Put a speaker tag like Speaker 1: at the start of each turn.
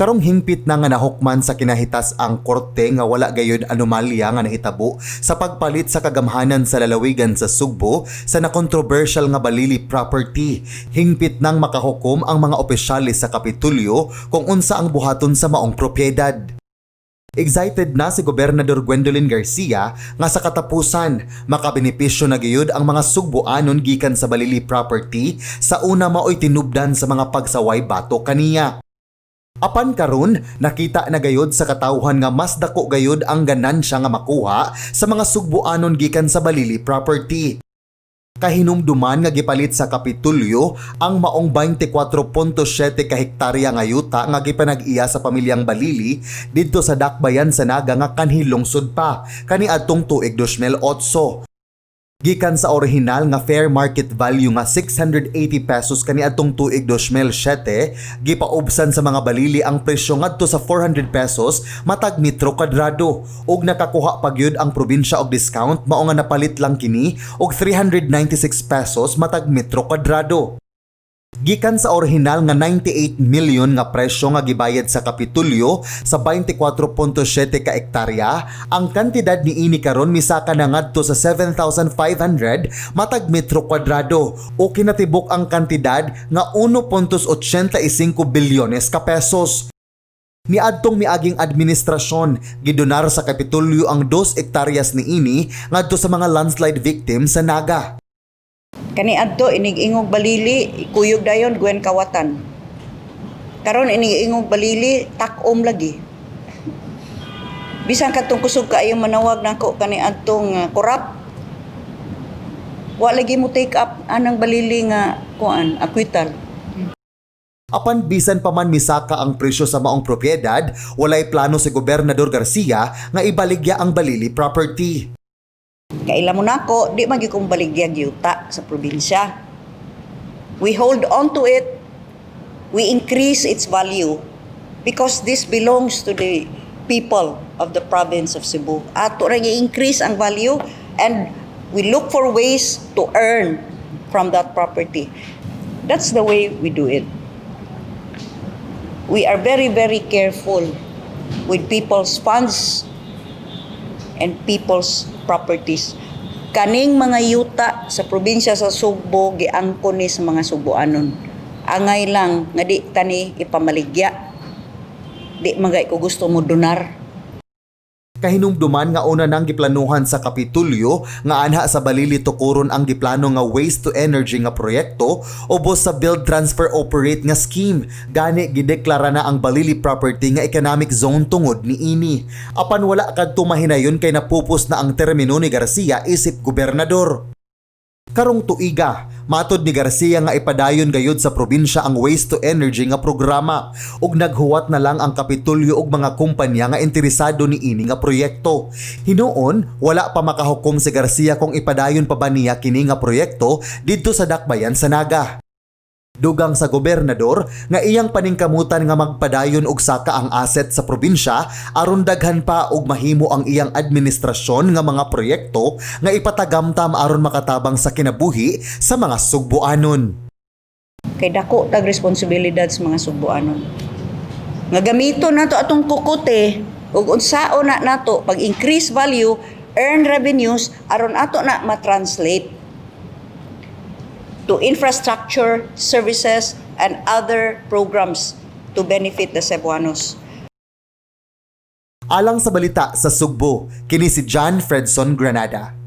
Speaker 1: Karong hingpit na nga nahukman sa kinahitas ang korte nga wala gayud anomalya nga nahitabo sa pagpalit sa kagamhanan sa lalawigan sa Sugbo sa na-controversial nga Balili property. Hingpit nang makahukom ang mga opisyales sa Kapitolyo kung unsa ang buhaton sa maong propiedad. Excited na si Gobernador Gwendolyn Garcia nga sa katapusan makabenepisyo na gayud ang mga Sugboanon gikan sa Balili property sa una maoy tinubdan sa mga pagsaway batok kaniya. Apan karon, nakita na gayud sa katawhan nga mas dako gayud ang ganansya nga makuha sa mga Sugboanon gikan sa Balili property. Kahinumduman nga gipalit sa Kapitulyo ang maong 24.7 ka hektarya nga yuta nga gipanag-iya sa pamilyang Balili didto sa Dakbayan sa Naga nga kanhi lungsod pa kaniadtong tuig 2008. Gikan sa orihinal nga fair market value nga 680 pesos kaniadtong tuig 2007, gipaubsan sa mga Balili ang presyo ngadto sa 400 pesos matag metro kwadrado ug nakakuha pa gyud ang probinsya og discount, mao nga napalit lang kini og 396 pesos matag metro kwadrado. Gikan sa orihinal nga 98 million nga presyo nga gibayad sa Kapitulyo sa 24.7 ka ektarya, ang kantidad niini karon misaka na ngadto sa 7,500 matag metro kwadrado o kinatibuk ang kantidad nga 1.85 bilyones ka pesos. Niadtong miaging administrasyon, gidonar sa Kapitulyo ang 2 ektaryas niini ngadto sa mga landslide victims sa Naga.
Speaker 2: Kani adto inig-ingog Balili, ikuyog dayon Gwen Kawatan. Karon inig-ingog Balili, takom lagi. Bisan kadtong kusog kaayo manawag nako kani adtong corrupt. Wa lagi mo take up anang Balili nga kuan acquittal.
Speaker 1: Apan bisan pa man misaka ang presyo sa maong propiedad, walay plano si Gobernador Garcia nga ibaligya ang Balili property.
Speaker 2: Kaila mo nako, di man gyud kong baligyag yuta sa probinsya. We hold on to it. We increase its value because this belongs to the people of the province of Cebu. Ato ra i-increase ang value and we look for ways to earn from that property. That's the way we do it. We are very, very careful with people's funds and people's properties. Kaning mga yuta sa probinsya sa Sugbo, giangkon ni sa mga Sugboanon. Angay lang nga di tani ipamaligya. Di man ko gusto mo donar.
Speaker 1: Kahinumduman nga una nang giplanuhan sa Kapitulyo nga anha sa Balili tukuron ang giplano nga waste to energy nga proyekto ubos sa build, transfer, operate nga scheme. Gani gideklara na ang Balili property nga economic zone tungod niini. Apan wala kadto mahinayon kay napupos na ang termino ni Garcia isip gobernador. Karong tuiga, matod ni Garcia nga ipadayon gayud sa probinsya ang waste to energy nga programa ug naghuwat na lang ang Kapitulyo og mga kumpanya nga interesado niini nga proyekto. Hinuon, wala pa makahukom si Garcia kung ipadayon pa ba niya kini nga proyekto didto sa Dakbayan sa Naga. Dugang sa gobernador nga iyang paningkamutan nga magpadayon og saka ang asset sa probinsya aron daghan pa og mahimo ang iyang administrasyon nga mga proyekto nga ipatagamtam aron makatabang sa kinabuhi sa mga Sugboanon.
Speaker 2: Kay dako tag responsibilidad sa mga Sugboanon. Nga gamiton nato atong kukote ug unsaon na nato pag increase value, earn revenues aron ato na ma-translate to infrastructure, services and other programs to benefit the Cebuanos.
Speaker 1: Alang sa Balita sa Sugbo, kini si John Fredson Granada.